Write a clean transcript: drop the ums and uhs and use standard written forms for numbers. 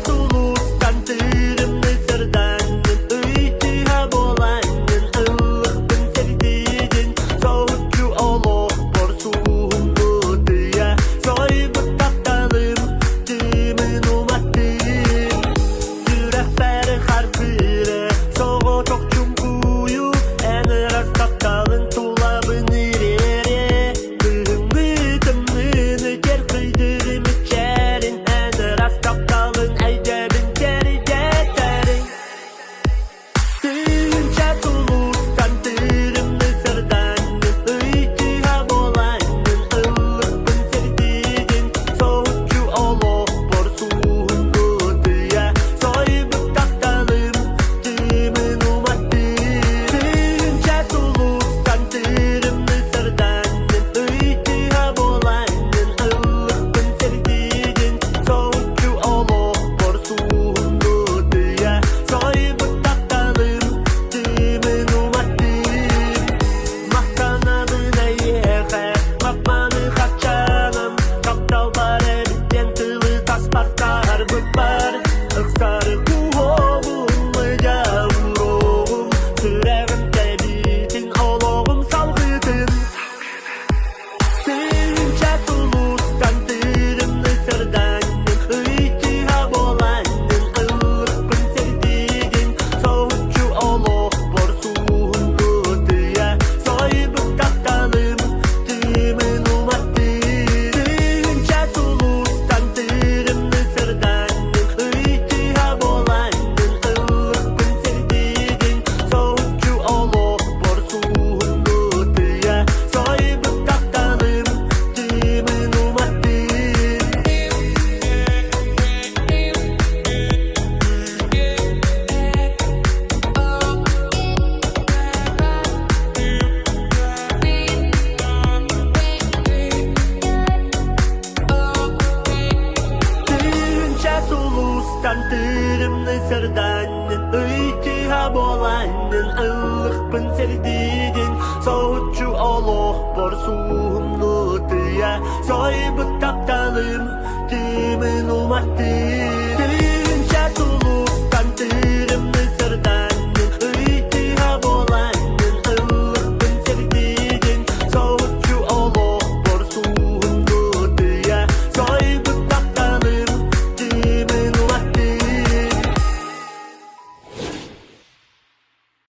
сулустан тыырымны сырдаҥҥын Ыйтыһа буолаҥҥын ыллыкпын сирдиигин Соһуччу олохпор сууһум бутуйа Сойбут тапталым тыымын уматтым Сүрэхпэр харбыыры соҕотох чуҥкуйу Эн ыраас тапталын тулабын ириэрэ Кыһыҥҥы тымныыны кэркыйдыыр мичээрин Эн ыраас тапталын эйгэбин кэрийдэтэрин Тыынча тулуустан тыырымны сырдаҥҥын Ыйтыһа буолаҥҥын ыллыкпын сирдиигин Соһуччу олохпор сууһун бутуйа Сойбут тапталым тыымын уматтыы Тыынча тулуустан тыырымны сырдаҥҥын Ыйтыһа буолаҥҥын ыллыкпын сирдиигин Соһуччу олохпор сууһун бутуйа Сойбут тапталым тыымын уматтыы Махтанабын эйиэхэ, маппаны хаччаным, тапталбар эбиттэн тылы таспар таһарбыппар, ыксары куһуогум, ыйа уруогум, сүрэҕим тэбиитин олоҕум салгытын. Тыынча сулустан тыырымны сырдаҥҥын, ыйтыһа буолаҥҥын, ыллыкпын сирдиигин, соһуччу олохпор сууһун бутуйа, сойбут тапталым тыымын уматтыы. Тыынча сулустан тыырымны сырдаҥҥын, ыйтыһа буолаҥҥын, ыллыкпын сирдиигин, соһуччу олохпор сууһун бутуйа, сойбут тапталым тыымын уматтыы. Тыынча сулустан тыырымны сырдаҥҥын, ыйтыһа буолаҥҥын, ыллыкпын сирдиигин, соһуччу олохпор сууһумну тыйа, сойбут тапталым тыымын уматтыы.